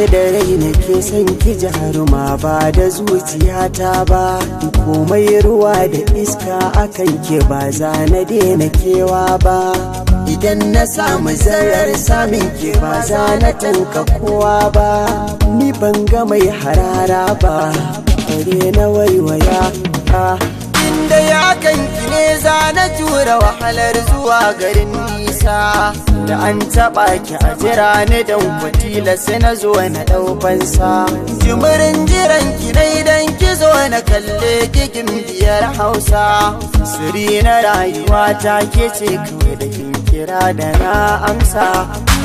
Da rai nake son ki jaruma, ba da zuciyata ba. Komai ruwa da iska akan ke, ba za na daina kewa ba. Idan na samu zarar samun ke, ba za na tanka kowa ba. Ni ban ga mai harara ba, bare na waiwaya. Inda ya kanki ne za na jura wahalar zuwa garin nisa. Da an taɓa ki a jira ni, don kwatila sai na zo na ɗaufansa. Jimirin jiran ki dai dan ki zo na kalle kikin biyar Hausa. Siri na rayuwa ta ke ce kawai, da kin kira da na amsa.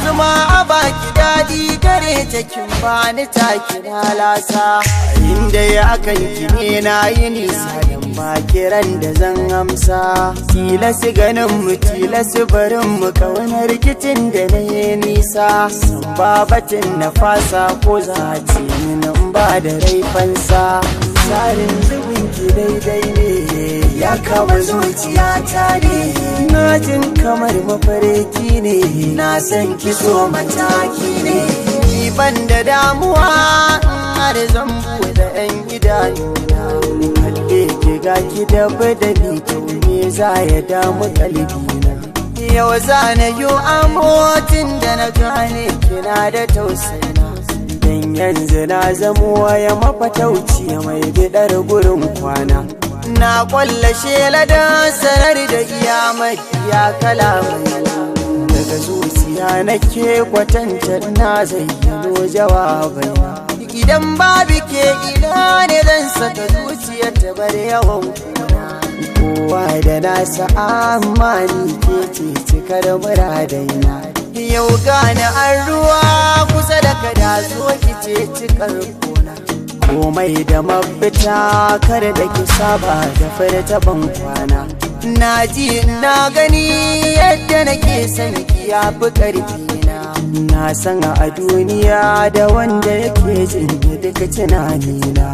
Zuma a baki daɗi gare ta, kin bani ta kira lasa. Inda ya kanki ne na yi nisa, dan ba kiran da zan amsa. Tilasi ganin mu, tilasi barin mu, kauna rikicin da na yi nisa. San babatin na fasa, ko za a ce min in ba da raifansa. Tsarin zubin ki daidai ne, ya kama zuciyata ne. Na jin kamar mafarki ne, na san ki so mataki ne. Ni ban da damuwa har zan buɗe 'yan idanuna kalle ki, ga ki da badali, to me za ya damu kalbina? Yau za na yi amotin da na gane kina da tausayina, dan yanzu na zamo waya mafatauci mai bidar gurin kwana. Na kwalla shela da sanar da iyamai ya kalamai daga zuciya nake kwatanta, na zayyano jawabai. Idan babu ke, ina ne zan saka zuciyar ta bar yawan kuna? Kowa da nasa, amma ni ke ce cikar muradaina. Yau gane an ruwa kusa da kada, zo ki ce cikar kona. Komai da mafita, kar da ki saba da furta ban kwana. Na ji na gani yadda nake son ki ya fi ƙarfi na. Na san a duniya da wanda yake jin da duka tunanina.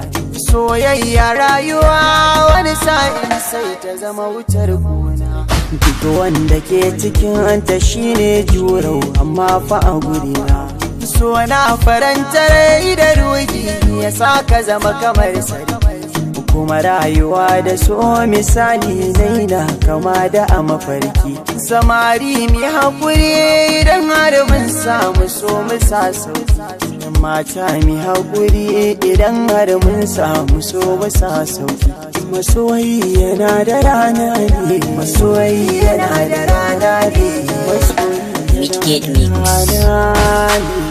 Soyayya rayuwa, wani sa'in sai ta zama wutar gona. Duk wanda ke cikin ta shine jurau, amma fa a gurina so na faranta rai da ruhi, ya sa ka zama kamar sarki. Kuma rayuwa da so misali naina kama da a mafarki. Samari, mi haƙuri idan har mun samu so mu sa sauki. Mata, mi haƙuri idan har mun samu so mu sa sauki. Masoyi yana da rana ne, masoyi yana da rana ne, masoyi Midgate Mix. yana da rana ne.